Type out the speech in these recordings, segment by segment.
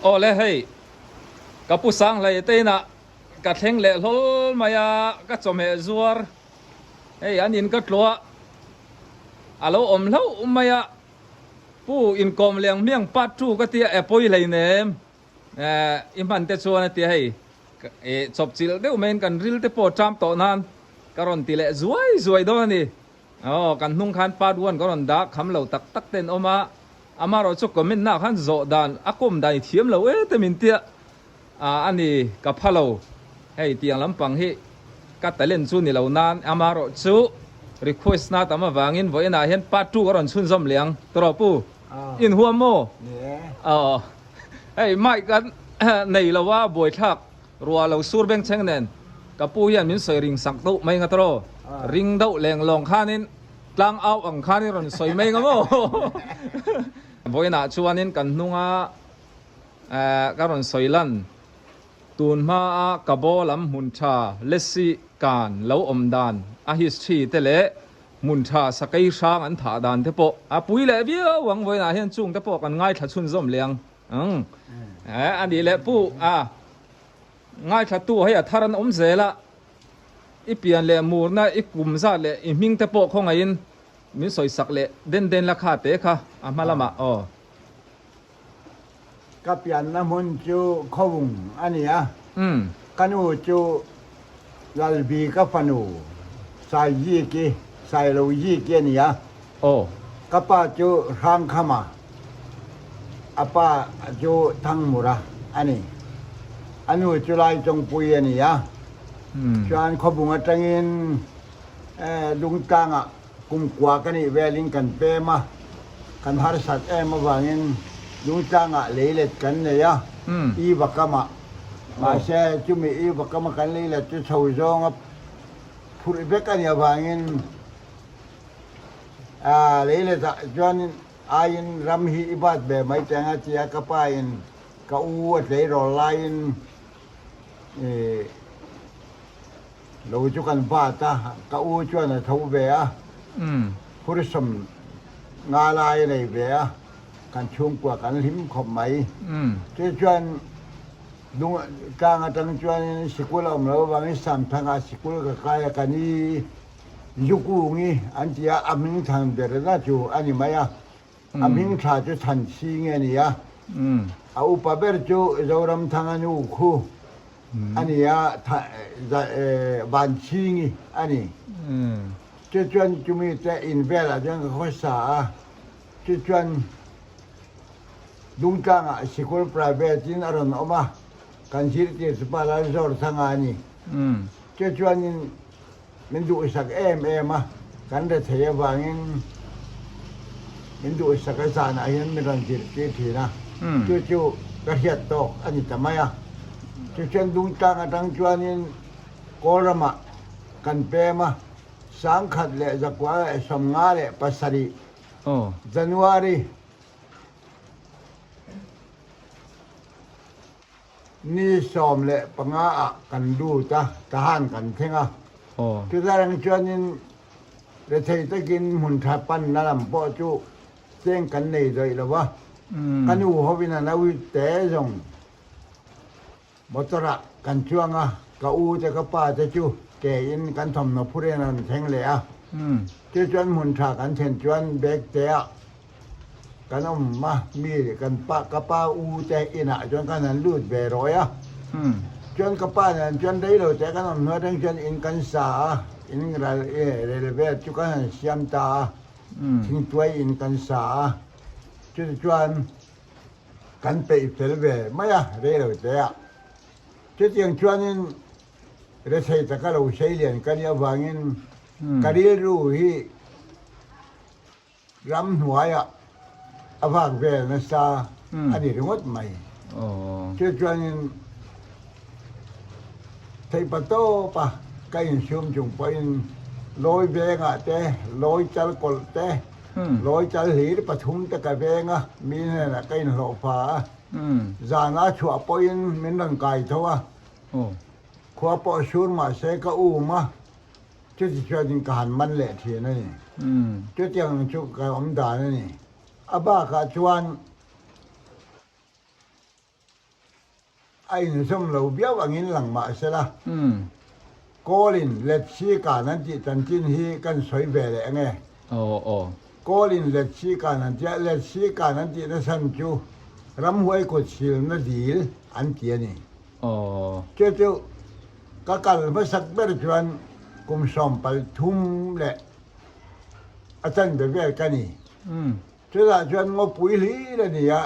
Aw le hei, ka pu Sanghlei te inah ka thleng leh hlawl mai a, ka chawhmeh zuar hei an in ka tluah a lo awm hlauh mai a, pu inkawm leh ang hmiang part two ka tia e pawi hleinem i hman te chuan a tia hei chawp chilh deuh maiin kan ril te pawh ṭam tawh nan ka rawn ti leh zuai zuai dawn a ni. Aw, kan hnung khan part one ka rawn dah kham lo tak tak te an awm a, amaherawh chu comment na khan zawh dan a kawm dan i thiam lo e te min tia a a ni ka pha lo hei tiang lampang hi ka talent chu ni lo nan amaherawh chu request na tam avangin vawiinah hian part two ka rawn chhunzawm leh ang tawrh pu inhuam maw aw hei mic kan nei lo a buaithlak. Ruah lo sur beng chheng nen ka pu hian min sawi ring sak deuh mai nga tawrh ring deuh leng lawng khanin tlang au ang khanin rawn sawi mai nga maw. Vawiinah chuanin kan hnunga ka rawn sawi lan tun hmaa ka baw lam hmun tha Lesi kan lo awm dan a history te leh hmun tha sakei hrang an thah dan te pawh a pui leh viau ang vawiinah hian chung te pawh kan ngaithla chhunzawm leh ang. Ang eh a nih leh pu a ngaithla tu hei a thar an awm zel a i pian leh murna i kum zat leh i hming te pawh khawngaihin min sawi sak leh den den la kha te kha a hma lamah aw. Ka pianna hmun chu Khawung a ni a, ka nu chu Lalbi ka fanu Saiziki, Sailoziki a ni a. Aw. Ka pa chu Hrangkhama, a pa chu Thangmura a ni. A nu chu Laichawngpui a ni a. Chuan Khawbung atangin Lungtlangah kumkua ka nih velin kan pem a, kan harsat em avangin Lungtlangah leilet kan nei a, Ivakamah. Mahse, chumi Ivakama kan leilet chu chho zawnga phurh vek a nih avangin, Lei leh zah chuan aiin ram hi i bat ve mai teng a tia ka pa in ka u a tleirawl laiin lo chu kan bat a, ka u chuan a tho ve a, phursawm nga lai a nei ve a, kan chhungkua kan hlim khawp mai. Chu chuan tlang atang chuanin sikul a awm lo avangin Samthangah sikul ka kai a, ka ni. Zukungi an ti a, a hming than ber na chu a ni mai a, a hming tha chu Thanchhingi a ni a, a upa ber chu Zoramthanga nu khu a ni a, Vanchhingi a ni. Chu chuan chumi te in velah chuan ka khawsa a, chu chuan Dungtlangah sikul private in a rawn awm a, kan zirtir chu pa Lalzawrthanga a ni. Chu chuanin Min duhsak em em a, kan rethei avangin min duhsak a zanah hian min rawn zirtir thin a, chu chu ka hriat tawk a ni ta mai a. Chuchuan Dungtlang atang chuanin Kawl ramah kan pem a, 1957 January Ni 15 ah kan lut a, tahan kan thleng a. Chutah reng chuanin rethei takin hmun tha panna lam pawh chu cheng kan nei dawih lo va. Ka nu hovin a nau te zawng motor ah kan chuang a, ka u te ka pa te chu ke in kan thawmhnaw phur in an rawn thleng leh a. Chu chuan hmun tha kan thlen chuan bag te ah Kan awm a, mi kan pa ka pa u te inah chuan kan han lut ve rawi a. Chuan ka pa nen chuan rei lo te kan awm hnuai atang chuan in kan sa a, in ral rel vel chu kan han siam ta a, thingtuai in kan sa a. Chutichuan chuan kan peih fel ve mai a rei lo te ah. Chutiang chuanin rethei taka lo sei lian ka nih avangin ka rilru hi Ramhnuaiah a vak vel nasa a ni ringawt mai. Chu chuanin theihpa tawpa ka insum chung pawhin lawi vengah te, lawi chal kawlh te, lawi chal hlir pathum te ka veng a, mi hnenah ka inhlawhfa a. Zana chhuah pawhin min rawn kai tho a, khua pawh sur mahse ka um a. Chuti chuanin ka han man leh thin a ni. Chutiang chu ka awm dan a ni. A bakah chuan a inzawm lo viau angin lang mah sela, Kawlin Letsi kan an tih chanchin hi kan sawi ve leh ange. Kawlin Letsi kan an tia, Letsi kan an tih nachhan chu ramhuai kut silna dil an ti a ni. Chu chu ka kal hmasak ber chuan kum 13 leh a chanve vel ka ni. Chutah chuan ngawpui hlir a ni a,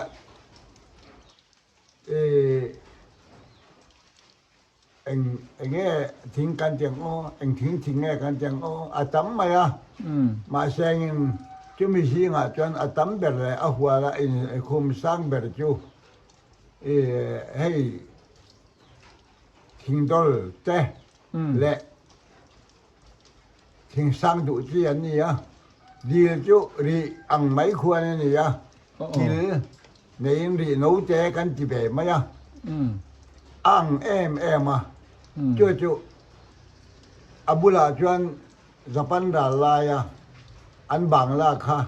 Eng enge thing kan ti ang aw, eng thing thing nge kan ti ang aw, a tam mai a. Mahse engin chumi zingah chuan a tam ber leh a hual a inkhum sang ber chu hei thingdawl te leh thing sang duh chi an ni a. Dil chu rih ang mai khuan a ni a, kil neiin rih no te kan ti ve mai a, a ang em em a. Chu chu a bulah chuan Japan ral laia an Bangla kha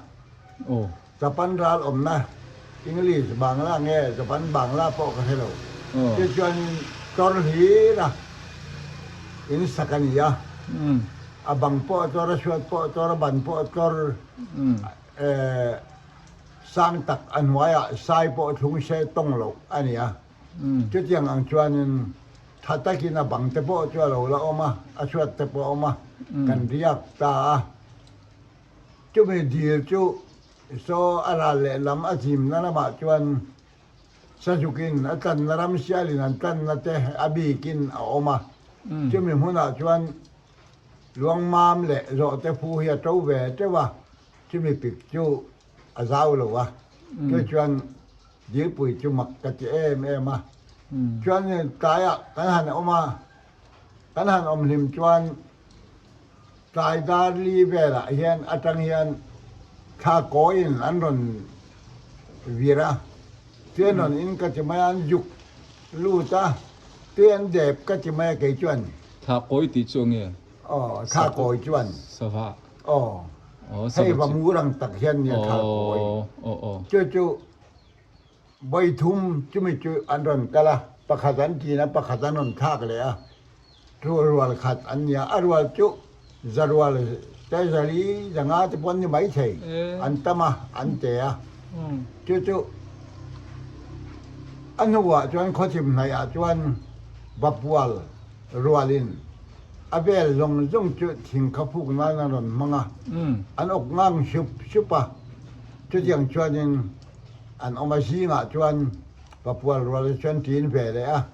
Japan ral awmna English Bangla nge Japan Bangla pawh ka hre lo. Chu chuanin tor hlir a in sak a ni a. A bang pawh a tor, a chhuat pawh a tor, a ban pawh a tor. Sang tak a hnuaiah sai pawh thlung se tawng loh a ni a. Chutiang ang chuanin tha takin a bang te pawh chu a lo la awm a, a chhuat te pawh a awm a, kan riak ta a. Chumi dil chu saw a ral lehlam a zimna lamah chuan Sazukin a tlanna ram sialin an tlanna te a bikin a awm a. Chumi hmunah chuan luangmam leh zawhte fu hi a to ve teuh a, chumi pik chu a zau lo a. Chu chuan dilpui chu mak ka ti em em a. Chuan tlaiah kan han awm a, kan han awm hlim chuan tlai dar li velah hian atang hian thla kawiin an rawn vir a, tui an rawn in ka ti mai a, an zuk lut a, tui an dep ka ti mai a kei chuan. Thla kawi tih chu enge? Aw, thla kawi chuan. Sava. Aw, hei va mur ang tak hian nia thla kawi. Aw, aw. Chu chu Vawi thum chumi chu an rawn kal a, pakhat an ṭin a, pakhat an rawn thlak leh a, chu rual khat an ni a, a rual chu za rual te zali zanga te pawh an ni maithei, an tam a, an te a, chu chu a hnuah chuan khawchhim hnaihah chuan Vapual rualin a vel zawng zawng chu thing kha phuk nan an rawn hmang a, an awk ngang sup sup a, chutiang chuanin. An awm a zingah chuan Papual rual chuan ṭin ve leh a,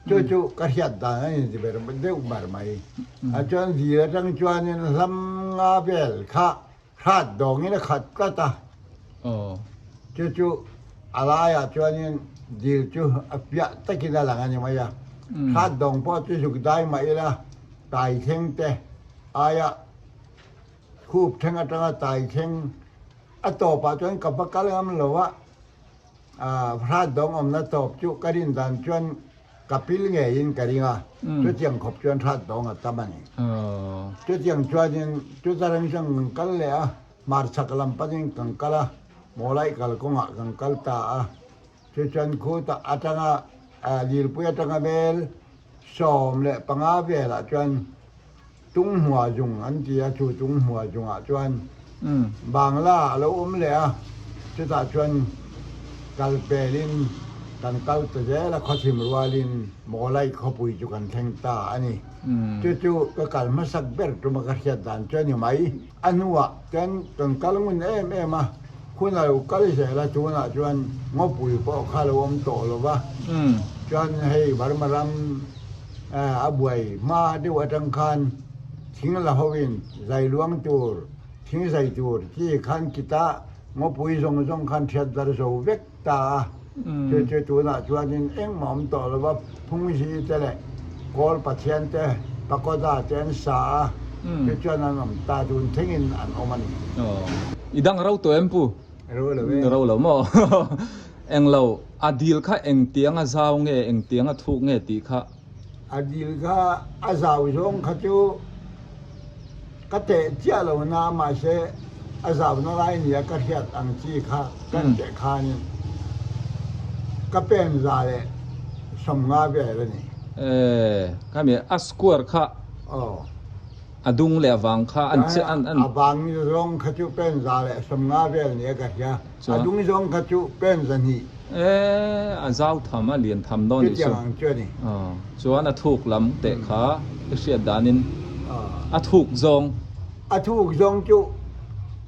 chu chu ka hriat dan a inti ber deuh ber mai. A chuan dil atang chuanin hlam nga vel kha hrat dawngin a khat tlat a, chu chu a laiah chuanin dil chu a piah takin a lang a ni mai a. Hrat dawng pawh chu zuk dai mah ila tai thleng te aia khup thleng atanga tai thleng A tawpah chuan ka va kal ngam lo a, hrat dawng awmna tawp chu ka rin dan chuan ka pil ngeiin ka ring a, chutiang khawp chuan hrat dawng a tam a ni. Chutiang chuanin chuta reng chuan kan kal leh a, hmarchhak lam panin kan kal a, Mawlai kalkawngah kan kal ta a, chu chuan khutah atanga Lirpui atanga vel 15 velah chuan Tunghmua zung an ti a, chu Tunghmua zungah chuan Bangla a lo awm leh a, chutah chuan kal pelin kan kal ta zel a, khawchhim rualin Mawlai khawpui chu kan thleng ta a ni. Chu chu ka kal hmasak ber tuma ka hriat dan chu a ni mai. A hnuah chuan kan kal ngun em em a, hun a lo kal zel a, tunah chuan ngawpui pawh kha a lo awm tawh lo va, chuan hei Burma ram A buai hma deuh atang khan thing la hoin zai luang tur, thing zai tur chi khan kita ngawpui zawng zawng khan thiat dar zo vek ta a. Chu chu tunah chuanin engmah awm tawh lova Phungzi te leh Kawl Pathian te pagoda te an sa a, chu chuan an awm ta dun thlengin an awm a ni. I dang ro tawh em pu? Ro lo e. Ro lo maw? Englo, a dil kha engtiang a zau nge, engtiang a thuk nge tih kha. A dil kha a zau zawng kha chu ka teh chiah lo na mahse a zauna lai nia ka hriat ang chi kha kan teh khanin ka pen za leh. 50 vel a ni. E, khami a square kha Aw. a dung leh a vang kha an che an an. A vang zawng kha chu pen 150 vel nia ka hria. Chuan. A dung zawng kha chu pen 200. E, a zau tham a lian tham dawn nih chu. Chutiang ang chu a ni. Aw, chuan a thuk lam teh kha i hriat danin Aw. a thuk zawng. A thuk zawng chu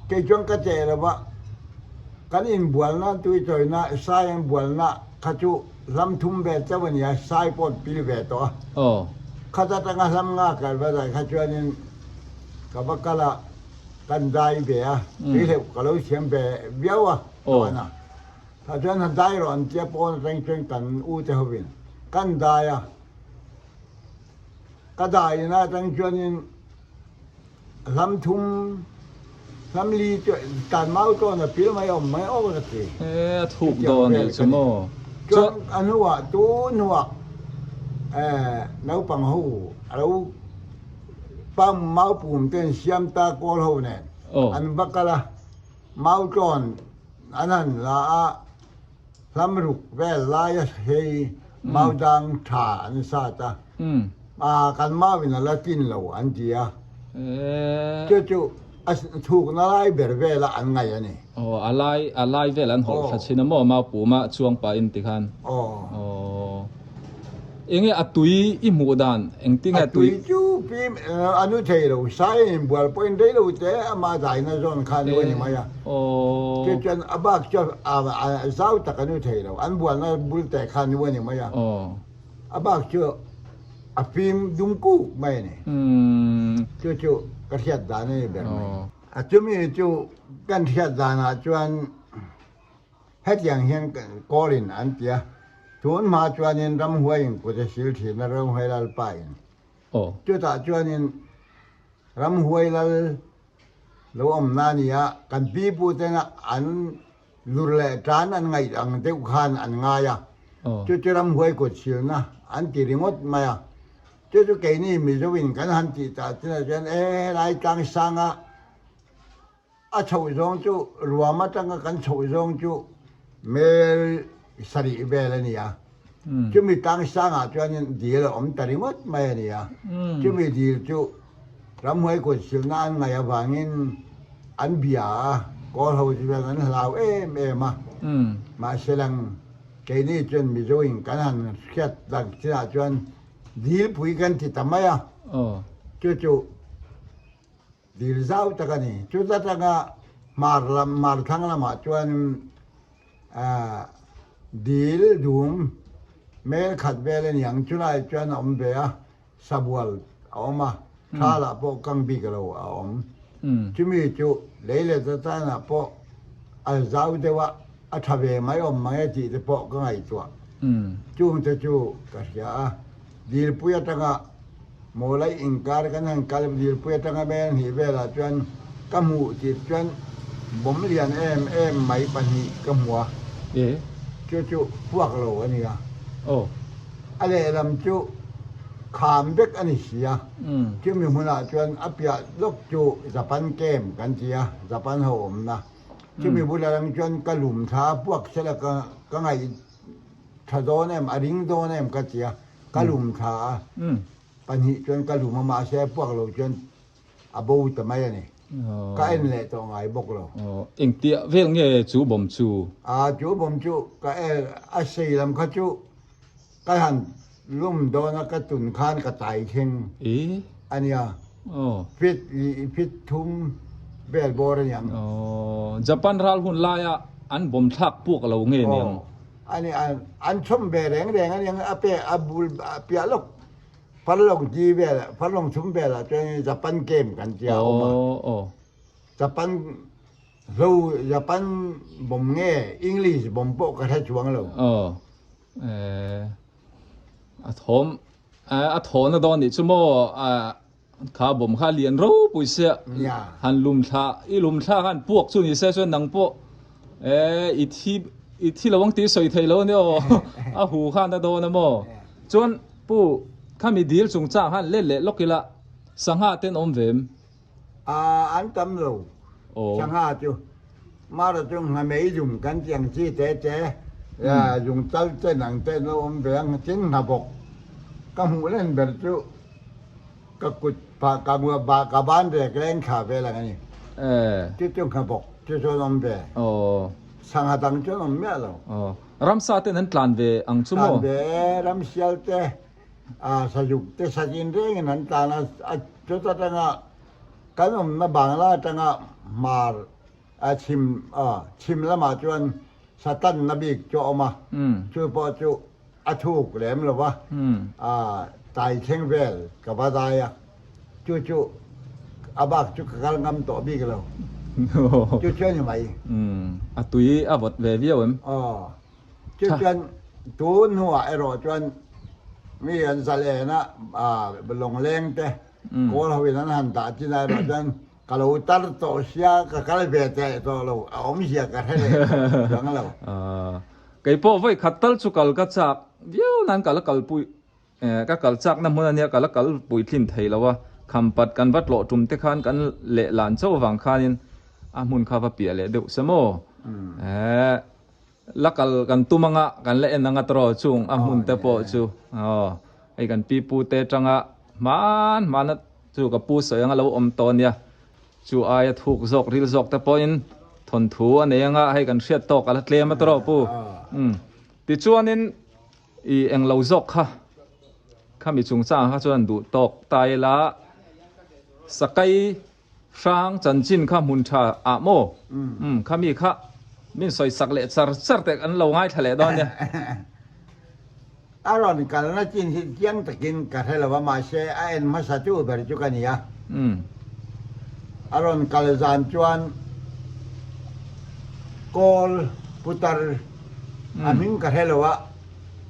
kei chuan ka teh lo va. Kan inbualna tuichawina sai an bualna kha chu hlam thum ve chauh a ni a, sai pawh an pil ve tawh a. Aw. Khat atanga hlam nga kal va zai kha chuanin ka va kal a, kan dai ve a, tuihleuh ka lo siam ve viau a tawhna. Tah chuan han dai rawh an tia pawn atang chuan kan u te hovin kan dai a, ka daina atang chuanin Hlam thum, hlam li chu tan mau tawn a pil mai awm mai awk ka ti. He a thuk dawn nih chu maw. Chuan a hnuah tun hnuah naupang ho a lo pam mau pum te an siam ta kawl ho nen an va kal a, mau tawn an han la a, hlam ruk vel laia hei mau dang tha an sat a. A kan mau in a la tlin lo an ti a. Chu chu a thukna lai ber vela an ngaih a ni. Aw a lai a lai vel an hawlh thla thin a maw mau puma chuang pah in ti khan. Aw. Aw. Enge a tui i hmuh dan engtinge a tui. A tui chu pim a nu thei lo sai in bual pawhin rei lo te ama zaina zawn kha nu a ni mai a. Aw. Chu chuan a bak chu a zau tak a nu thei lo an bualna bul te kha nu a ni mai a. Aw. A bak chu a fim dum kuk mai a ni. Chu chu ka hriat dan a ni ber mai. A chumi chu kan hriat danah chuan hetiang hian kawlin an ti a, tun hma chuanin ramhuaiin kut a sil thin a, ramhuai lalpa in. Chutah chuanin ramhuai lal lo awmna a ni a, kan pipu tena an Lur leh tan an ngaih ang deuh khan an ngai a, chu chu ramhuai kut silna an ti ringawt mai a. Chu chu keini Mizoin kan han tih tah chinah chuan e helai tlang sanga a chhoh zawng chu ruam atanga kan chhoh zawng chu mel sarih vel a ni a. Chumi tlang sangah chuanin dil a awm ta ringawt mai a ni a. Chumi dil chu ramhuai kut silna an ngaih avangin an bia a, kawl ho chu chuan an hlau em em a. Mahse lang keini chuan Mizoin kan han hriat tak chinah chuan dilpui kan ti ta mai a. Chu chu dil zau tak a ni. Chuta tanga hmar lam hmar thlang lamah chuan Dil dum mel khat vel a niang chulai chuan a awm ve a, sabual a awm a, thalah pawh kang bik lo a awm. Chumi chu lei leh chatanah pawh a zau deuh a, a tha ve mai awm mang e tih te pawh ka ngaihtuah. Chung te chu ka hria a, dilpui atanga Mawlai inkar kan han kal dilpui atanga mel hnih velah chuan ka hmuh tir chuan bawm lian em em mai pahnih ka hmu a, chu chu puak lo a ni a, a lehlam chu kham vek a ni si a, chumi hmunah chuan a piah lawk chu Japan camp kan ti a, Japan ho awmna, chumi bulah lang chuan ka lum thla a puak sela ka ka ngaih tha dawn em a ring dawn em ka ti a. Ka lum thla a, pahnih chuan ka lum a, mahse a puak lo chuan a bo ta mai a ni. Ka en leh tawh ngai bawk lo. Engtiah vel nge chu bawm chu? A, chu bawm chu ka en, a sei lam kha chu ka han lum dawn a, ka tun khan ka tai thleng a nia. Fit lih fit thum vel bawr a niang. Japan ral hun laia an bawm thlak puak lo nge niang? Ani an chhawm ve reng reng a nia a pe a bul a piah lawk farlawng ti vel farlawng chhum velah chuan Japan camp kan tia a awm a Japan hlo Japan bawm nge English bawm pawh ka hre chuang lo. A thawm a thawhna dawn nih chu maw Kha bawm kha lian ropui sia han lum thla i lum thla khan puak chu ni se chuan nang pawh e i thi i thi lo ang tih sawi thei lo a nia aw a hu khan a dawn a maw chuan pu khami dil chungchang khan let leh lawk ila sangha ten awm ve em? A an tam lo sangha chu mara chu nghamei dum kan ti ang chi te te. Zungchal ten ang te an lo awm ve ang tin hna bawk ka hmuh len ber chu ka kut phah ka ka ban rek leng thla vel ang a ni. Chu chu hna bawk chu chu an awm ve. Sangha dang chu an awm miah lo. Ramsa ten an tlan ve ang chu maw? Tlan ve e, ramsial te, sazuk te sakin rengin an tlan a, chuta tanga kan awmna Bangla atanga hmar a chhim chhim lamah chuan Satan na bik chu a awm a, chu pawh chu a thuk lem lo va, tai thleng vel ka va dai a, chu chu a bak chu ka kal ngam tawh bik lo, chu chu a ni mai. A tui a vawt ve viau em? Aw, chu chuan tun hnuah erawh chuan mi an zalen a, lawngleng te kawl hoin an han dah chin a erawh chuan Ka lo tar tawh sia, ka kal ve teh tawh lo, a awmzia ka hre leh tawh chuang lo. Kei pawh vawi khat tal chu kal ka chak viau nan ka la kalpui, ka kal chakna hmun ania ka la kalpui thlin thei lo a, khampat kan va tlawh tum te khan kan leh lan chauh vang khanin a hmun kha va piah leh deuh se maw? La kal kan tum anga kan la en anga tawrh chung a hmun te pawh chu aw hei kan pi pu te atanga hman hmana chu ka pu sawi anga lo awm tawh ania chu aia thuk zawk ril zawk te pawhin thawnthu a nei anga hei kan hriat tawk a la tlem a tawrh pu umm tichuanin i englo zawk kha khami chungchang kha chuan duh tawk ta ila sakai Hrang chanchin kha hmun tha ah maw? Umm kha mi kha min sawi sak leh char char teh an lo ngaithla leh dawn nia. A rawn kalna chin hi chiang takin ka hre lo a mahse a en hmasa tu ber chu ka ni a. A rawn kal zan chuan Kawl putar a hming ka hre lo a,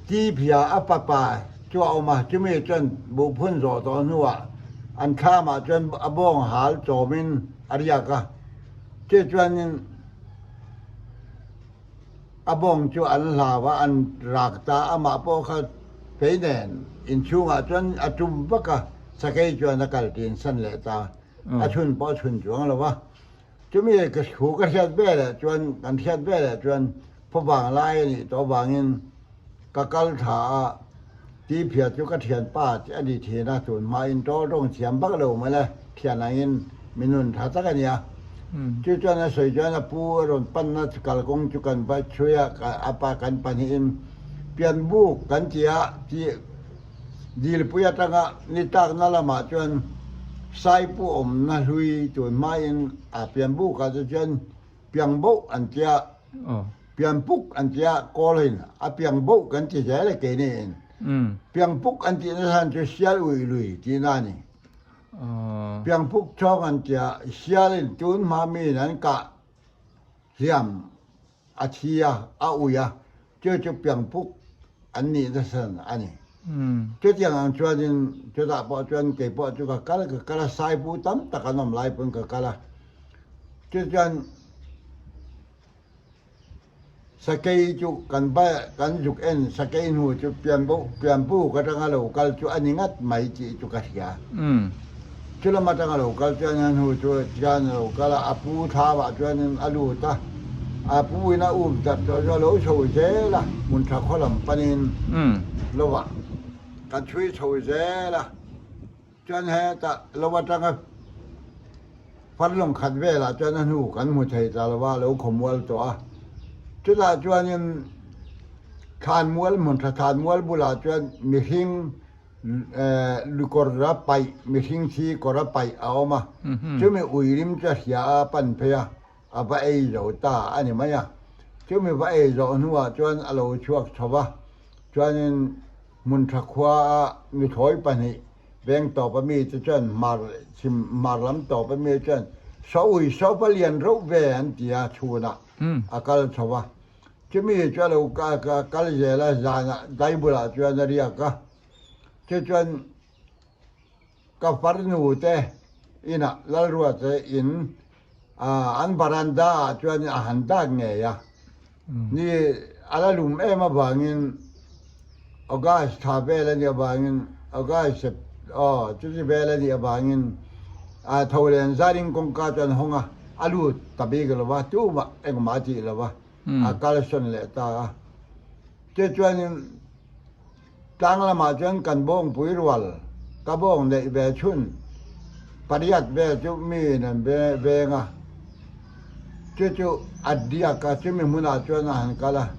Tibia a papa chu a awm a, chumi chuan buhphun zawh tawh hnuah an thlamah chuan a bawng hal chawmin a riak a, chu chuanin a bawng chu an hlau a, an rak ta, amah pawh kha fei nen inchhungah chuan a tum vak a, sakei chuan a kal tin san leh ta, a chhun pawh a chhun chuang lo va. Chumi ka thu ka hriat veleh chuan, kan hriat veleh chuan phawvang lai a nih tawh avangin ka kal tha a, Tiphiat chu ka thianpa a ni thin a, tun hmain tawl tawng thiam vak lo mai le, thian angin mi nun tha tak a nia. Chu chuan a sawi chuan a pu a rawn panna kalkawng chu kan va chhui a, a pa kan pahnihin pianbuk kan ti a, tih Dilpui atanga ni tlakna lamah chuan Saipu awmna hlui tun hmain a pianbukah te chuan piangboh an tia, pianpuk an tia, kawlhin a piangboh kan ti zel e keiniin. Piangpuk an tihna chhan chu sial uih lui tihna a ni. Piangpuk chawng an tia, sialin tun hma miin an kah hliam A thi a, a ui a, chu chu piangpuk an nih nasa a ni. Chutiang ang chuanin chutah pawh chuan kei pawh chu ka kal ka kal a, saipu tam tak an awm lai pawn ka kal a. Chu chuan sakei chu kan ba kan zuk en sakei hnu chu pianbo pianpuk atanga lo kal chu a ni ngat mai tih chu ka hria. Chu lam atanga lo kal chuan a hnu chu chuan a lo kal a, a pu thlavah chuanin a lut a, a pu in a up zat tawh chu a lo chho zel a, hmun tha khaw lam panin lovah kan chhui chho zel a, chuan hetah lo atanga farlawng khat velah chuan a hnu kan hmu thei ta lova a lo khawmual tawh a, chutah chuanin thlanmual hmun tha thlanmual bulah chuan mihring Lukawr a paih, mihring thi kawr a paih a awm a, chumi uirim chu a hria a pan phei a, a va ei zo ta a ni mai a. Chumi va ei zawh hnuah chuan a lo chhuak chho va, chuanin Hmuntha khua a nuthlawi pahnih veng tawp a mi te chuan hmar chhim hmar lam tawp a mi chuan Saui Sopa lian reuh ve an ti a chhunah a kal chho va. Chumi chu a lo kal zel a, zanah dai bulah chuan a riak a. Chu chuan ka farnu te inah Lalrua te in an varanda ah chuan a han dak ngei a. Ni a la lum em avangin August thla vel a nih avangin August Sep aw chuti vel a nih avangin tho len zarin kawngka chuan hawng a, a lut ta bik lo va, tumah engmah a tih lo va, a kalsawn leh ta a. Tichuanin tlang lamah chuan kan bawngpui rual ka bawng neih ve chhun pariat vel chu miin an veng a, chu chu a diak a, chumi hmunah chuan a han kal a,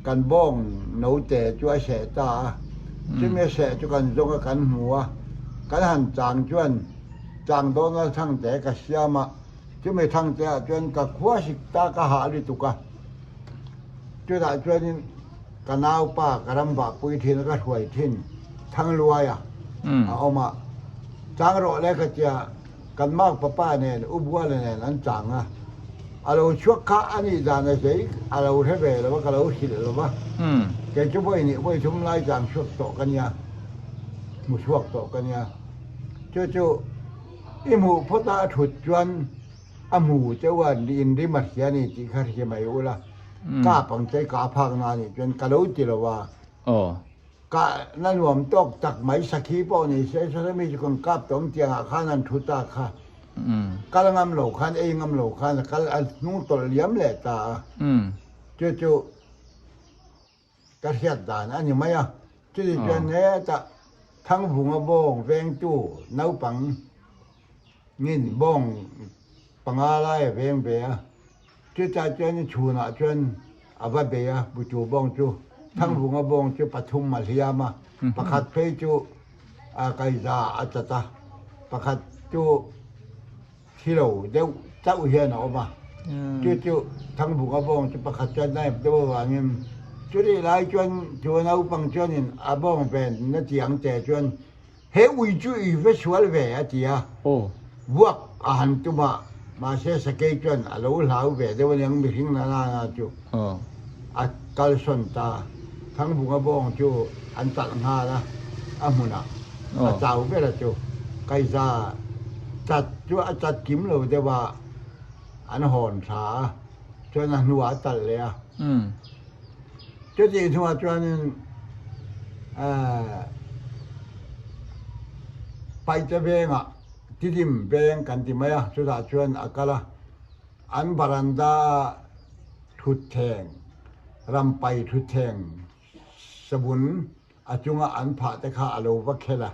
kan bawng note chu a seh ta a, chumi a seh chu kan zawng a kan hmu a, kan han chang chuan chang dawna thangte ka siam a, chumi thangte ah chuan ka khua sik ta ka hah lutuk a. Chutah chuanin ka naupa ka ram vahpui thin a ka hruai thin Thangluaia a awm a, chang rawh le ka tia kan mak papa nen U Buala nen an chang a, a lo chhuak kha a nih dan a zei a lo hre ve lo a ka lo hrilh lo va, kei chu vawi nih vawi thum lai chang chhuak tawh ka nia, hmu chhuak tawh ka nia, chu chu i hmuh phawt a a thut chuan. A hmu cheu a in rim a hria ni tih kha hria mai ula, ka pang che ka phak na nih chuan ka lo ti lo a. Ka na nuam tawk tak mai sakhi pawh ni se saw mi chu kan kap tawng tiang ah khan an thu ta kha. Kal ngam lo khan ei ngam lo khan a kal a hnung tawlh liam leh ta a. Chu chu Ka hriat dan a ni mai a, chutih chuan hetah Thangvunga bawng vengtu naupang ngin bawng panga lai a veng ve a, chutah chuan chhunah chuan a va bei a, Butu bawng chu Thangvunga bawng chu pathum a hliam a, pakhat phei chu a kaiza a chat a, pakhat chu Thi lo deuh chauh hian a awm a, chu chu Thangbuka bawng chu pakhat chuan naip deuh avangin chutih lai chuan chu naupang chuanin a bawng ven na ti ang che chuan he ui chu i va sual ve a ti a, vuak a han tum a, mahse sakei chuan a lo hlau ve deuh aniang mihring na na na chu a kalsawn ta, Thangbuka bawng chu an talh nghal a, a hmunah a chau ber a chu kaiza chat chu a chat kim lo deuh a an hawn thla a chuan a hnuah a talh leh a chutih hnuah chuanin Paite vengah Tidim veng kan ti mai a chutah chuan a kal a an varanda thutthleng rampai thutthleng sabun a chunga an phah te kha a lo va khel a.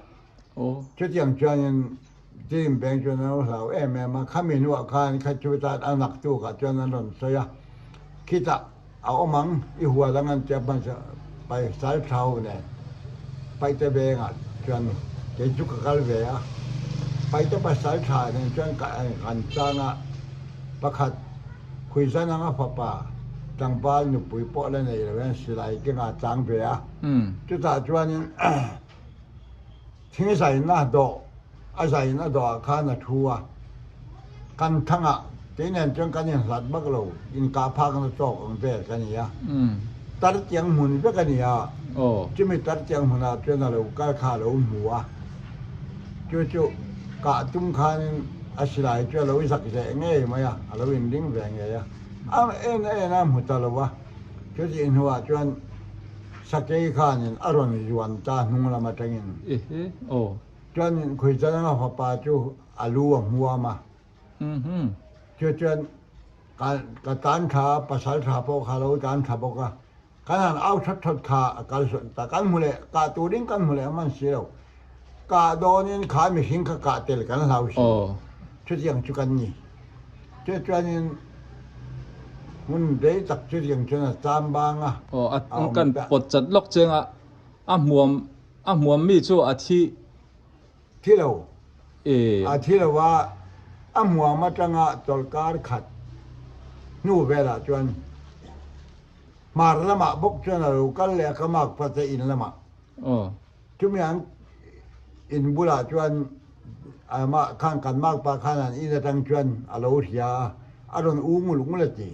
Chutiang chuanin team bank chuan an lo hlau em em a, khami hnuah khan kha chu tan a nak tukah chuan an rawn sawi a, khitah a awm ang i hual ang an tia hmasa pai sal thau nen Paite vengah chuan kei chu ka kal ve a, Paite pasal tha nen chuan kan chang a, pakhat Khuizan anga fapa tlangval nupui pawh la nei lo hian silai kengah a chang ve a. Chutah chuanin thing zaina dawh a zaina dawhah khan a thu a, kan thangah kei nen chuan kan inhlat vak lo, inkah phakna tawk ang vel ka ni a, tar tiang hmun vek a ni a, chumi tar tiang hmunah chuan a lo kal kha a lo hmu a, chu chu kah tum khanin a silai chu a lo zak zeh ngei mai a, a lo inring ve ngei a, a en a en a hmu ta lo a, chutih hnuah chuan. Sakei khanin a rawn zuan ta hnung lam atangin. Chuan Khuichalanga fapa chu a lu a hmuam a. Chu chuan ka tan tha a, pasal tha pawh kha a lo tan tha bawk a. Kan han au that that kha a kal sawn ta. Kan hmu leh, kah turin kan hmu leh hman si lo. Kah dawnin kha mihring kha kah tel kan hlau si. Chutiang chu kan ni. Chu chuanin hmun rei tak chutiang chuan a cham bang a. Aw a kan pawt chat lawk cheng a, a hmuam a hmuam mi chu a thi. Thi lo. A thi lo a, a hmuam atanga chawlhkar khat hnu velah chuan hmar lamah bawk chuan a lo kal leh a, ka mak phat a in lamah. Chumi an in bulah chuan amah khan kan makpa khan an in atang chuan a lo hria a, a rawn u ngul ngul a ti.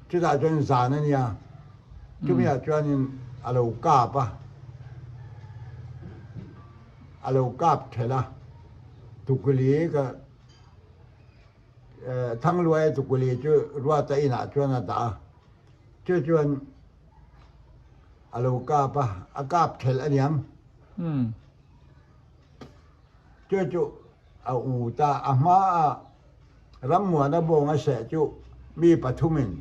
Chutah chuan zan a nia, chumi ah chuanin a lo kap a, a lo kap thelh a, tukuli ka Thangluaia tukuli chu Ruata inah chuan a dah a, chu chuan A lo kap a, a kap thelh a niang. Chu chu a u ta, a hma a Rammuana bawng a seh chu mi pathumin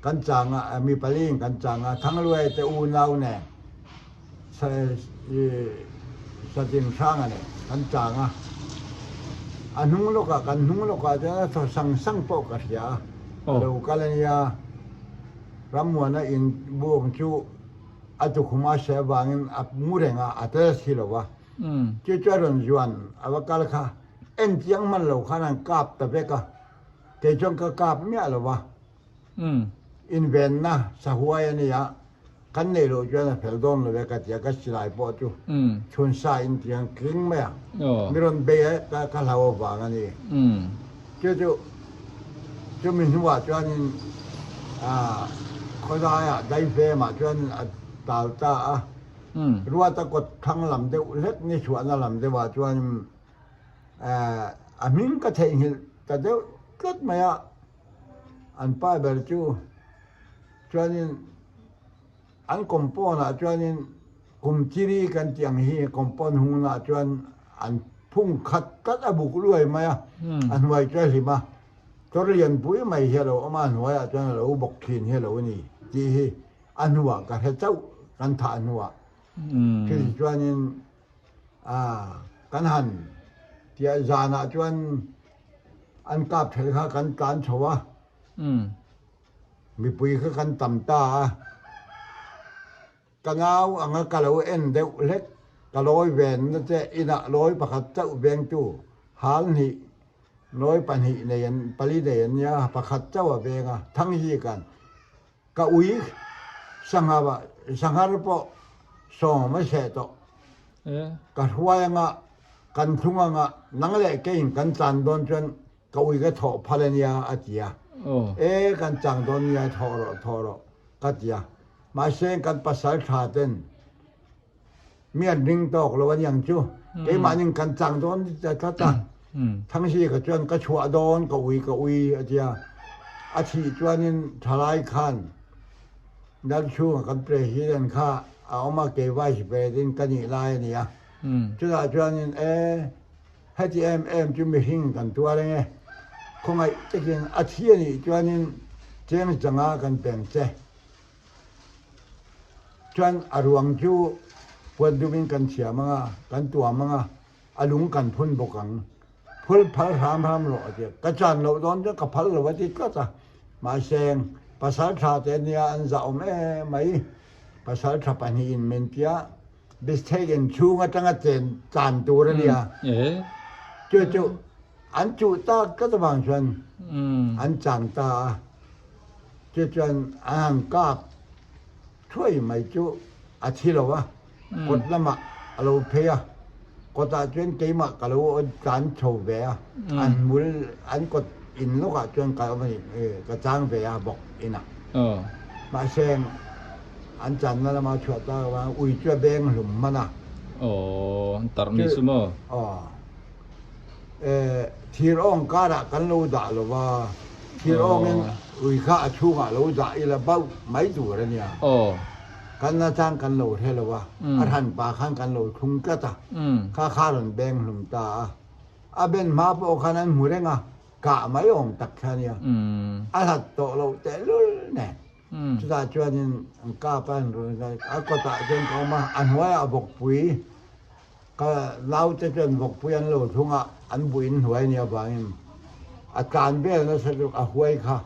Kan chang a, mi paliin kan chang a, Thangluai te unau nen Satin Hranga nen kan chang a. A hnung lawkah, kan hnung lawkah chuan a thaw sang sang pawh ka hria a, a lo kal a nia. Rammuana in bawng chu a tukhuma hre avangin a mu reng a, a tel si lo va. Chu chu a rawn zuan a va kal kha en chiang hman lo khan an kap ta vek a, kei chuan ka kap miah lo va. Invenna sahuai a nia, kan neih loh chuan a fel dawn lo e ka ti a, ka silai pawh chu chhun sa in tiang tling mai a, mi rawn bei a ka hlau avang a ni. Chu chu chumi hnuah chuanin khawlaiah daifemah chuan a tal ta a, Ruata kawt thlang lam deuh hlek ni chhuahna lam deuhah chuan a hming ka theihnghilh ta deuh tlat mai a, an pa ber chu chuanin an compound ah chuanin kum chiri kan tih ang hi compound hungna ah chuan an phung khat tlat a buk luai mai a, a hnuai chu a hlim a, kawr lianpui mai hi a lo awm a, a hnuaiah chuan a lo bawk thin hi a lo ni tih hi. A hnuah ka hre chauh kan thah hnuah thil chuanin kan han tia zanah chuan an kap ṭhel kha kan tlan chho a, mipui kha kan tam ta a, ka nau anga ka lo en deuh hlek ka lawi venna che inah lawi pakhat chauh vengtu hal hnih lawi pahnih nei an pali nei an nia pakhat chauh a veng a Thangzikan Ka ui sangha sanghar pawh sawm a seh tawh. Ka hruai anga, kan thlung anga, nang leh keiin kan chan dawn chuan ka ui ka thawh phal a nia a ti a. E kan chang dawn nia thawh rawh thawh rawh ka ti a. Mahse kan pasal tha ten mi an ring tawk lo a niang chu. Keimahnin kan chang dawn ta tlat a. Thangsi ka chuan ka chhuah dawn ka ui ka ui a tia. A thih chuanin thalai khan Lalchhunga kan president kha a awm a, kei vice president ka nih lai a ni a. Chutah chuanin e heti em em chu mihring kan tuar eng e, khawngaih takin a thi a nih chuanin cheng changa kan peng che. Chuan a ruang chu puan dumin kan thiam ang a, kan tuam ang a, a lung kan phun bawk ang. Phul phal hram hram rawh a ti a. Ka chan loh dawn chuan ka phal lo a ti tlat a. Mahse, pasal tha te nia an zah awm em mai. Pasal tha pahnihin min tia Bistake in chhung atanga chen chan tur a nia. Chu chu an chuh tak tlat avang chuan an chan ta a. Chu chuan an han kap thuai mai chu a thi lo a, kawt lamah a lo phei a, kawtah chuan keimah ka lo tlan chho ve a, an hmul an kawt in lawkah chuan ka awm a ni, ka chang ve a bawk inah. Mahse an channa lama chhuah tak avang ui chu a beng hlum hman a. Aw, an tarh mi chu maw? Aw. Thir awng karah kan lo dah lo va, thir awngin ui kha a chhungah lo dah ila bauh mai tur a nia. Kan nachang kan lo hre lo a, a hran pa khan kan lo thlung tlat a, kha kha rawn beng hlum ta a. A ben hma pawh khan an hmu reng a, kah mai awm tak kha a nia. A hlat tawh loh tehlul nen. Chutah chuanin an kap a, a kawtah chuan ka awm a, a hnuaiah vawkpui Ka naute chuan vawkpui an lo thlung a, an buh in hnuai nia vangin a tlan vel nasa chu a huai kha.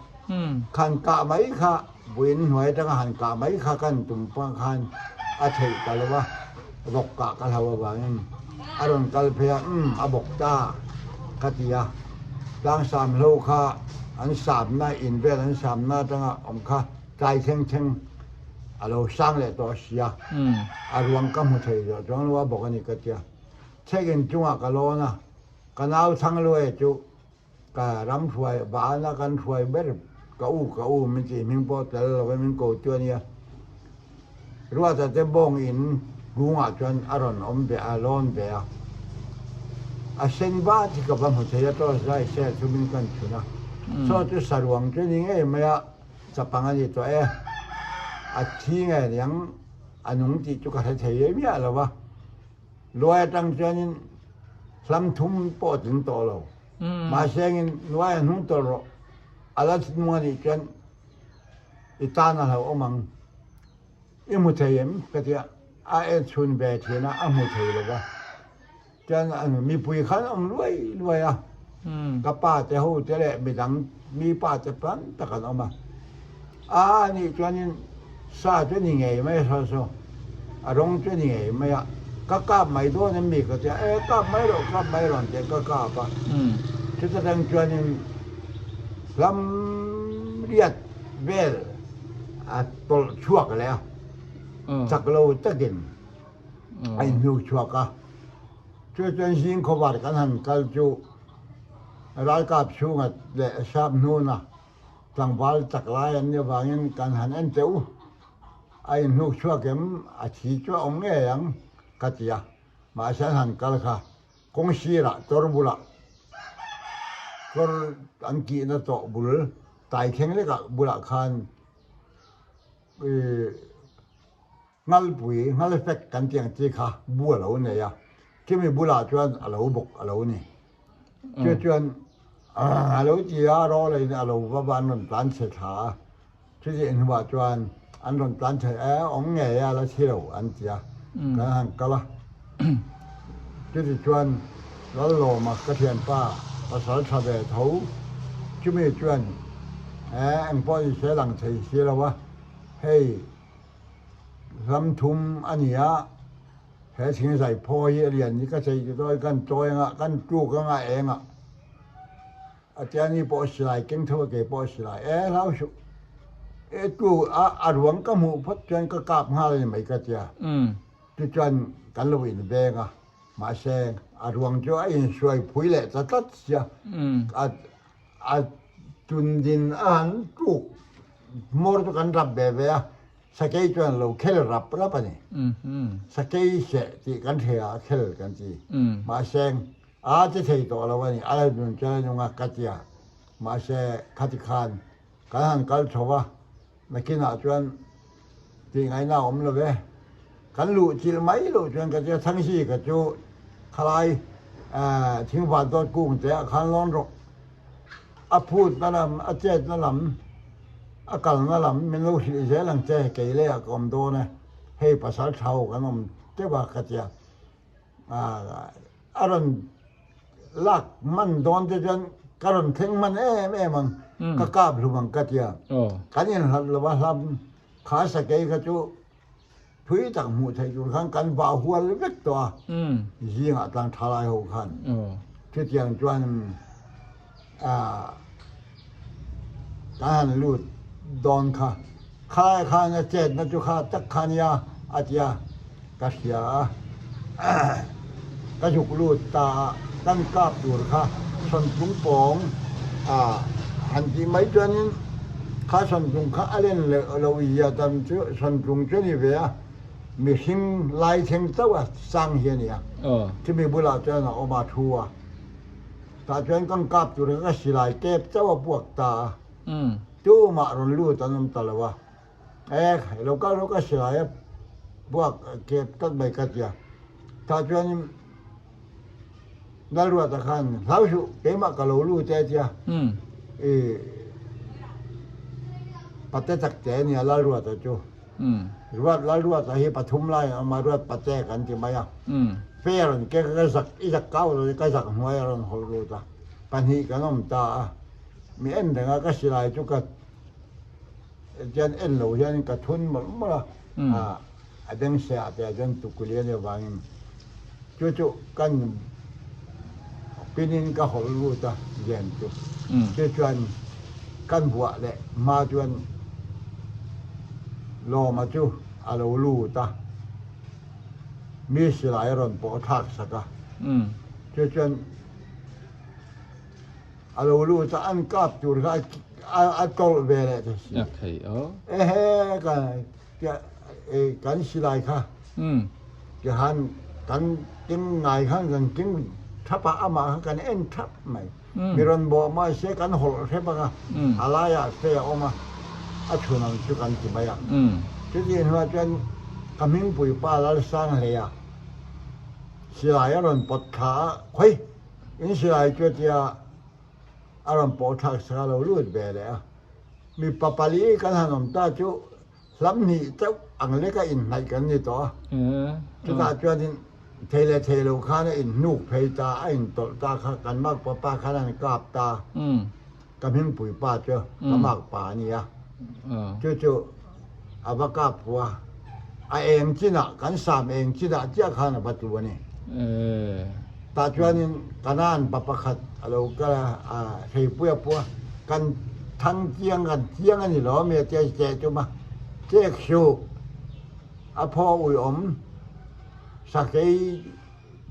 Khan kah mai kha buh in hnuai atanga han kah mai kha kan tum pah khan a theih ta lo a, vawk kah ka hlau avangin a rawn kal phei a, umm a bawk ta ka ti a. Tlangsam hlo kha an samna in vel an samna atanga awm kha tlai thleng thleng a lo sang leh tawh a sia, a ruang ka hmu thei zawh chuang lo a bawk a ni ka tia. Chhek in chungah ka lawn a, ka nau Thangluaia chu ka ram hruai vana kan hruai ber ka u ka u min tih hming pawh tel lo in min ko tu a nia. Ruata te bawng in kungah chuan a rawn awm ve a, lawn ve a. A sen vat hi ka va hmu thei a, torch light sel chu min kan chhun a. Saw chu saruang chu ni ngei mai a. Chapang a ni tawh e. A thi nge niang a nung tih chu ka hre thei ve miah lo va. Luai atang chuanin hlam thum pawh a tling tawh lo. Mahse engin luai a hnung tawlh rawh. A la nung a nih chuan I tan a hlauhawm ang. I hmu thei em? Ka ti a, a en chhun ve thin a, a hmu thei lo va. Chuan mipui khan awm luai luai a, ka pa te ho te leh midang mi pa te tam tak an awm a. A nih chuanin sa chu ni ngei mai a saw saw, a rawng chu ni ngei mai a, ka kap mai dawn em mi ka ti a, e kap mai rawh kap mai rawh an ti a, ka kap a. Chuta tang chuanin hlam riat vel a tawlh chhuak leh a, chak lo takin a inhnu chhuak a. Chu chuan zing khawvar kan han kal chu ralkap chhunga leh sap hnuna tlangval chak lai an nih avangin kan han en teh u. A inhnuk chhuak em a thi chu a awm ngei ang ka ti a, mahse an han kal kha kawng sirah kawr bulah kawr an kihna tawh bul tai thleng lekah bulah khan Nghalpui, nghalfek kan tih ang chi kha bu a lo nei a, chumi bulah chuan a lo bawk a lo ni. Chu chuan a lo ti a, rawlaiin a lo va va an rawn tlan chhe thla a, chutih hnuah chuan an rawn tlan chhe e, awm ngei a la thi lo an ti a, kan han kal a. Chuti chuan Lallawma ka thianpa pasal tha ve tho, chumi chuan e engpawh ni se lang thei si lo a, hei Ram thum a ni a, he thingzai phaw hi a lian hi ka chei ti dawn kan chawi anga kan tluk anga eng a, a tia ni pawh silai keng tho a ke pawh silai e hlau suh e tluk a a ruang ka hmuh phawt chuan ka kap nghal a ni mai ka tia tichuan kan lo inveng a mahse a ruang chu a inhruai phui leh ta tlat sia a A tundin a han tluk hmawr chu kan rap ve ve a, sakei chuan a lo khel rap rap a ni. Sakei seh tih kan hria a, khel kan ti. Mahse a ti thei tawh lo a ni, a la nun chuan a nung a ka tia. Mahse khati khan kan han kal chho va, nakinah chuan tih ngaihna a awm lo ve. Kan luh chilh mai loh chuan ka tia Thangsi ka chu khalai thingvan dawt kung te ah khan lawn rawh. A phut na lam, a chet na lam, a kal na lam min lo hrilh zel ang che, kei leh ah ka awm dawn e, hei pasal thau kan awm teuh a ka tia. A rawn lak hman dawn te chuan ka rawn thleng hman em em ang, ka kap hlum ang ka tia. Kan inhlat lo a hlam kha sakei kha chu Thui tak hmuh theih tur khan kan vah hual vek tawh a, zingah tlang tha lai ho khan. Chutiang chuan kan han lut dawn kha, khalai khan a chetna chu kha tak kha nia a ti a, ka hria a. Ka zuk lut ta a, kan kap tur kha sawntlung pawng han tih mai chuanin kha sawntlung kha a len lo zia tam chu sawntlung chu a ni ve a, mihring lai thleng chauh a sang hi a ni a, chumi bulah chuan a awm a thu a, tah chuan kan kap tur kha ka silai tep chauh a puak ta a, tumah rawn lut an awm ta lo a. E, lo kal rawh ka silai a buak kep tlat mai ka tia. Tah chuanin Lalruata khan hlau suh keimah ka lo lut e tia. I pate tak te a nia Lalruata chu. Ruat Lalruata hi pathum lai a awm a, Ruat pate kan ti mai a. Fe a rawn kek a, ka zak i zak kau lo ka zak hnuai a rawn hawlh lut a. Pahnih kan awm ta a. Mi en reng a ka silai chu ka Chuan en lo hian ka thun mawlh mawlh a, a beng se ah te ah chuan tukuli a nih avangin chu chu kan pin in ka hawlh lut a zen chu. Chu chuan kan buah leh hma chuan Lawma chu a lo lut a, mi silai a rawn pawh thlak sak a, chu chuan A lo lut a, an kap tur kha a tawlh ve leh ta si. A thei aw. Ehe ka kan silai kha tihan kan keng ngai khan kan keng thap a, amah kha kan en thap mai. Mi rawn bawh mai se kan hawlh hrep ang a, a laiah fe a awm a, a chhun ang chu kan ti mai a. Chutih hnuah chuan ka hmingpui pa Lalsanghleia silai a rawn pawt thla a, khawi! In silai chu tia a rawn pawh thlak sak a lo lut ve leh a. Mipa pali kan han awm ta chu hlam hnih chauh ang leka inhnaih kan ni tawh a. Chutah chuanin thei leh thei lo khan a inhnuk phei ta, a intawlh ta kha kan makpa pa khan an kap ta. Ka hmingpui pa chu ka makpa a ni a. Chu chu a va kap fu a, a eng chinah, kan sam eng chinah chiah khan a va tlu a ni. Tah chuanin Kanaan pa pakhat a lo kal a, a hreipui a pu a, Kan thang chiang, kan chiang a ni lo mi a tia cheh tum a, chek suh, a phaw ui awm, sakei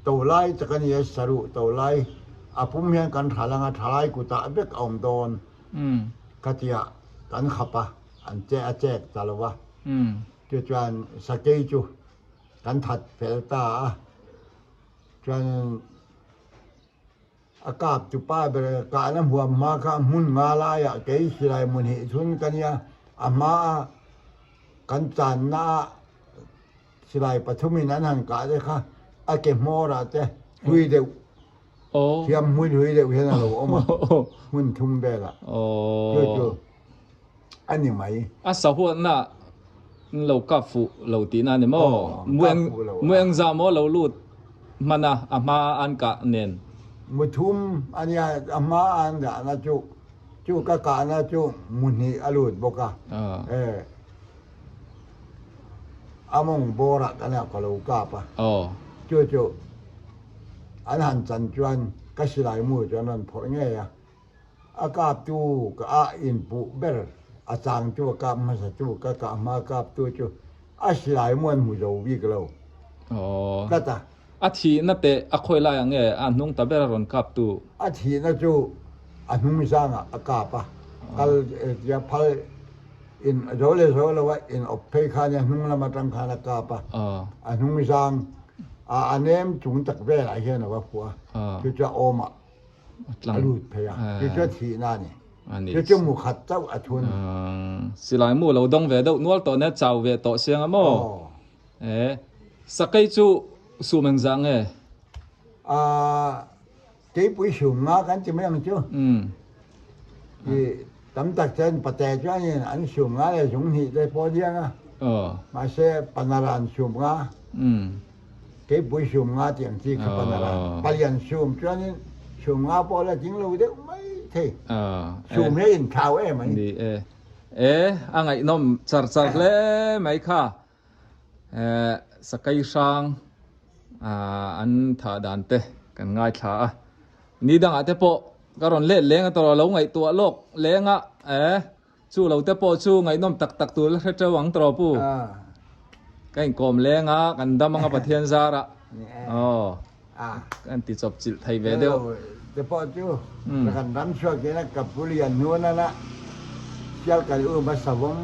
to lai tak a ni a, saruh to lai, a pum hian kan tha lang a, thalai kutah vek a awm dawn. Ka tia kan khap a, an che a chek ta lo va. Tichuan sakei chu kan that fel ta a, chuan a kap tu pa ber kahna huam hma kha hmun nga laiah kei silai hmun hih chhun ka nia, a hma a kan channa ah silai pathumin an han kah te kha a ke hmawrah te hlui deuh Thiam hmun hui deuh hian a lo awm a, hmun thum velah. Chu chu a ni mai. A sahuatna lo kap fuh lo tihna a ni maw? Mueng za maw lo lut hman a, a hma an kah nen. Mu thum a nia, a hma an dahna chu, chu ka kahna chu mu hnih a lut bawk a. A mawng bawrah ka nia ka lo kap a. Chu chu. An han chan chuan ka silai mu chu an rawn phawrh ngei a, a kaptu ka ah inpuh ber a changtu a kap hmasa tu ka kah hma kaptu chu a silai mu an hmu zo bik lo tlat a. A thihna teh a khawi lai ang nge a hnung ta ber a rawn kaptu? A thihna chu a hnung zangah a kap a, kal tia phal in zo leh zo lo a in awp phei khan a hnung lam atang khan a kap a, a hnung zang A a nem chung tak velah hian a va fuh a, chu chu a awmah a lut phei a, chu chu a thihna a ni. Chu chu mu khat chauh a thun. Silai mu lo dawng ve deuh nual tawh nia, chau ve tawh siang a maw? E, sakei chu sum engzah nge? A, keipui sum nga kan ti mai ang chu. I tam tak chuan pate chuanin an sum nga leh zung hnih te pawh diang a. Mahse panaran sum nga, keipui sum nga tih ang chi kha panaran. Palian sum chuanin sum nga pawh la ding lo deuh mai thei. Sum hi a inthlau em a ni. Ni e. E, a ngaihnawm char char hle mai kha. Sakei hrang an thah dan te kan ngaithla a. Ni dangah te pawh ka rawn let leng a tawrh lo ngaihtuah lawk leng a e chu lo te pawh chu ngaihnawm tak tak tur la hre teuh ang tawrh pu. Ka inkawm leng a kan dam anga Pathian zar ah aw kan ti chawp chilh thei ve deuh. Te pawh chu kan ram chhuak in a ka pu lian hnuan a sial kan um a savawm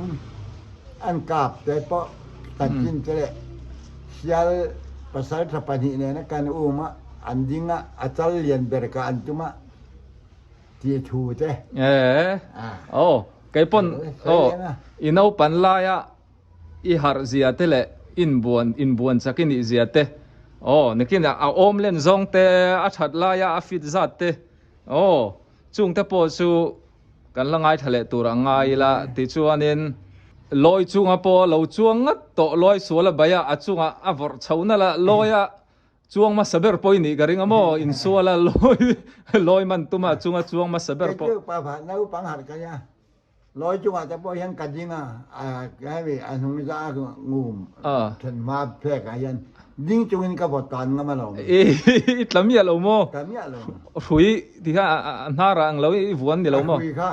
an kap te pawh kan chin te leh sial pasal tha pahnih nena kan um a An ding a, a chal lian ber ka an tum a tih thu te. Ee, aw, kei pawn, aw, i naupan laia i harh zia te leh inbuan, inbuan chak i nih zia te, aw, nikin a awm len zawng te, a that laia a fit zat te, aw, chung te pawh chu Kan la ngaithla leh tur ang ngai ila tichuanin lawi chunga pawh lo chuang ngat tawh lawi sual a baih a, a chungah a vawrh chho nalh a, lawia chuang hmasa ber pawh i nih ka ring a maw, insuala lawi lawi man tuma a chunga chuang hmasa ber pawh. Kei chu pa naupang harh ka nia, lawi chungah te pawh hian ka ding a, hemi a hnung za ngum then hma phek ah hian Ding chungin ka vawt tan ngam alawm. I tla miah lo maw? Tla miah lo. Hrui ti kha a hnar ah ang lo i vuan ni lo maw? A hrui kha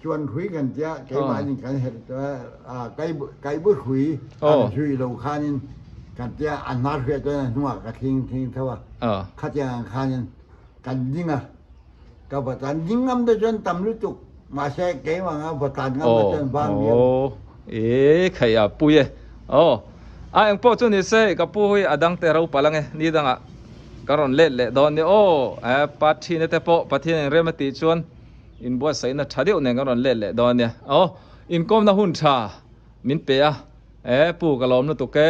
chuan hrui kan tia keimahni kan herh a kaibu hrui an zui lo khanin kan tia a hnar hriat chuan a hnungah ka thling thling tho a. Khatiang ang khanin kan ding a. Ka vawt tan ding ngam te chuan tam lutuk mahse keimah anga vawt tan ngam te chuan vang viau. Aw e khaih a pui e aw a eng pawh chu ni se ka pu hi a dang te ro palh ange ni dangah ka rawn let leh dawn ni aw e Pathina te pawh Pathian in rem a tih chuan inbuatsaihna tha deuh nen ka rawn let leh dawn nia aw inkawmna hun tha min pe a e pu ka lawm lutuk e.